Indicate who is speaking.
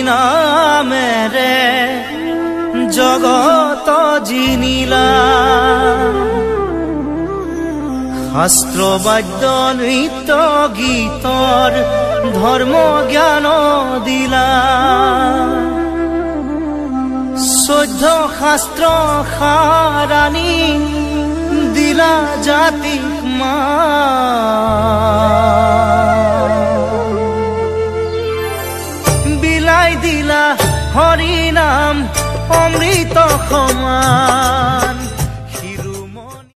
Speaker 1: নামেৰে জগত জিনিলা। শাস্ত্ৰ বাদ্য নৃত্য গীতৰ ধৰ্ম জ্ঞান দিলা। 14 শাস্ত্ৰ সাৰাণী দিলা জাতিক মা। বিলাই দিলা হৰি নাম অমৃত সমান।